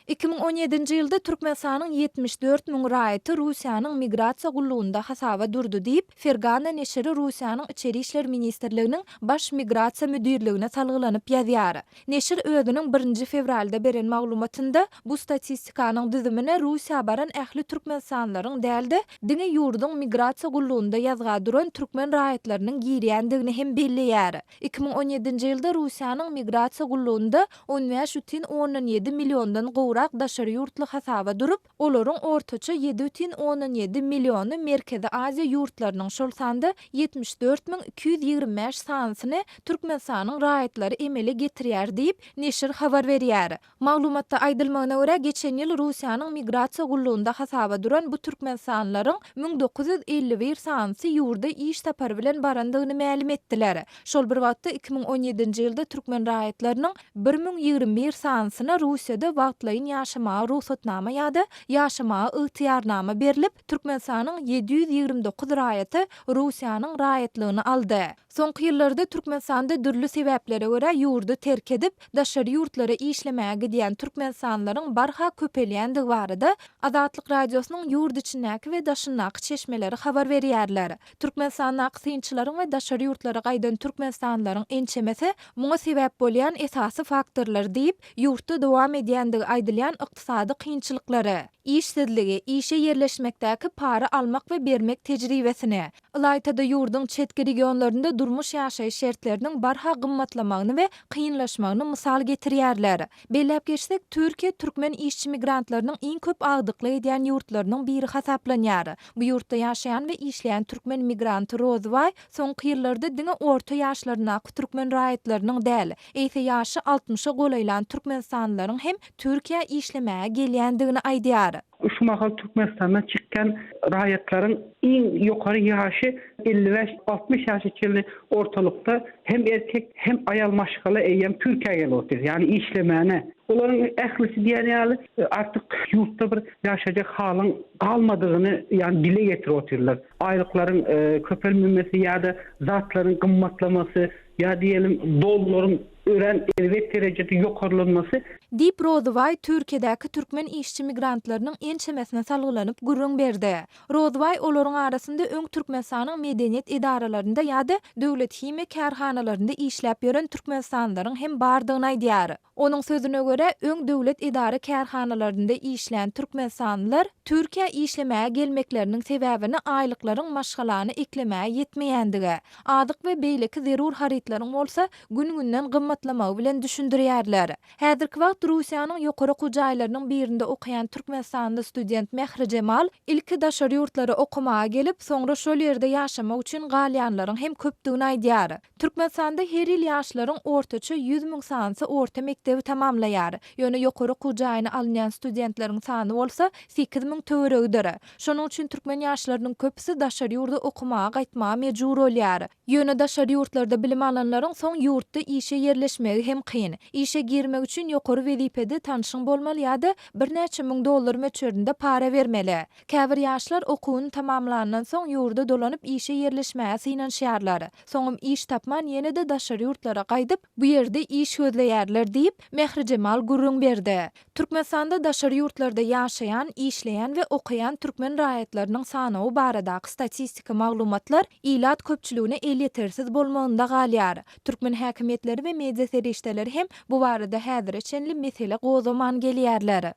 2017-nji ýylda Türkmenistanyň 74 müň raýaty Russiýanyň Migrasiýa gullugynda hasaba durdy diýip, Fergana neşiri Russiýanyň Içeri işler ministrliginiň Baş migrasiýa müdirligine salgylanyp ýazýar. Neşir özüniň birinji fewralda beren maglumatynda, bu statistikanyň düzümine Russiýa baran ähli türkmenistanlylaryň däl-de, diňe ýurduň Migrasiýa gullugynda ýazga duran türkmen raýatlarynyň girýändigini hem belleýär. 2017-nji ýylda Russiýanyň Migrasiýa gullugynda 15,7 milliondan gowrak daşary ýurtly hasaba durup, olaryň ortaça 7,7 milliony Merkezi Aziýa ýurtlarynyň, şol sanda 74 225 sanysyny Türkmenistanyň raýatlary emele getirýär diýip, neşir habar berýär. Maglumatda aýdylmagyna görä, geçen ýyl Russiýanyň Migrasiýa gullugynda hasaba duran bu türkmenistanlylaryň 1951 sanysy ýurda iş sapary bilen barandygyny mälim etdiler. Şol bir wagtda, 2017-nji ýylda türkmen raýatlarynyň 1021 sanysyna Russiýada wagtlaýyn ýaşamaga rugsatnama ýa-da ýaşamaga ygtyýarnama berlip, Türkmenistanyň 729 raýaty Russiýanyň raýatlygyny aldy. Soňky ýyllarda Türkmenistanda dürli sebäplere görä ýurdy terk edip, daşary ýurtlara işlemäge gidýän türkmenistanlylaryň barha köpelýändigi barada Azatlyk Radiosynyň ýurt içindäki we daşyndaky çeşmeleri habar berýärler. Türkmenistandaky synçylaryň we daşary ýurtlara gaýdan türkmenistanlylaryň ençemesi muňa sebäp bolýan esasy faktorlar diýip, ýurtda dowam edýändigi aýdylýan ykdysady kynçylyklary, işsizligi, işe ýerleşmekdäki para almak we bermek tejribesini, Ylaýta-da ýurduň çetki regionlarynda durmuş-ýaşaýyş şertleriniň barha gymmatlamagyny we kynlaşmagyny mysal getirýärler. Belläp geçsek, Türkiýe türkmen işçi migrantlarynyň iň köp agdyklyk edýän ýurtlarynyň biri hasaplanýar. Bu ýurtda ýaşaýan we işleýän türkmen migranty Rozybaý soňky ýyllarda diňe orta ýaşlaryndaky türkmen raýatlarynyň däl, eýse ýaşy altmyşa golaýlan türkmenistanlylaryň hem Türkiýä işlemäge gelýändigini aýdýar. Şu mahal Türkmenistandan çykýan raýatlaryň iň ýokary ýaşy 55, 60 ýaşa çenli ortalykda hem erkek, hem aýal maşgala eýýäm Türkiýä gelip otyr, ýagny işlemäne. Olaryň ählisi diýen ýaly artyk ýurtda bir ýaşajak halyň galmadygyny ýagny dile getirip otyrlar. Aýlyklaryň köpelmemesi ýa-da zatlaryň gymmatlamasy ýa diýelim dollaryň örän erbet derejede ýokarlanmasy. Diýip, Rozybaý Türkiýedäki türkmen işçi migrantlarynyň ençemesine salgylanyp gürrüň berdi. Rozybaý olaryň arasynda öň Türkmenistanyň medeniýet edaralarynda ýa-da döwlet himiýa kärhanalarynda işläp ýören türkmenistanlylaryň hem bardygyny aýdýar. Onuň sözüne görä, öň döwlet edara-kärhanalarynda işlän türkmenistanlylar Türkiýä işlemäge gelmekleriniň sebäbini aýlyklaryň maşgalany eklemäge ýetmeýändigi, azyk we beýleki zerur harytlaryň bolsa gün-günden gymmatlamagy bilen düşündirýärler. Häzirki wagt Russiýanyň ýokary okuw jaýlarynyň birinde okaýan türkmenistanly student Mährijemal ilki daşary ýurtlara okamaga gelip, soňra şol ýerde ýaşamak üçin galýanlaryň hem köpdügini aýdýar. Türkmenistanda her ýyl ýaşlaryň ortaça 100 müň sanysy orta mekdebi tamamlaýar. Ýöne ýokary okuw jaýyna alynýan studentleriň sany bolsa 8000 töweregidir. Şonuň üçin türkmen ýaşlarynyň köpüsi daşary ýurda okamaga gaýtmaga mejbur bolýar. Ýöne daşary ýurtlarda bilim alanlaryň soň ýurtda işe ýerleşmegi hem kyn. Işe girmek üçin ýokary wezipede tanşyň bolmaly ýa-da birnäçe müň dollar möçberinde para bermeli. Käbir ýaşlar okuwyny tamamlandan soň ýurda dolanyp işe ýerleşmäge synanyşýarlar. Soňam iş tapman ýene-de daşary ýurtlara gaýdyp, bu ýerde iş gözleýärler diýip, Mährijemal gürrüň berdi. Türkmenistanda daşary ýurtlarda ýaşaýan, işleýän we okaýan türkmen raýatlarynyň sanawy baradaky statistiki maglumatlar ilat köpçüligine elýetersiz bolmagynda galýar. Türkmen häkimiýetleri we media serişdeleri hem bu barada häzire çenli mesele gozgaman gelýärler.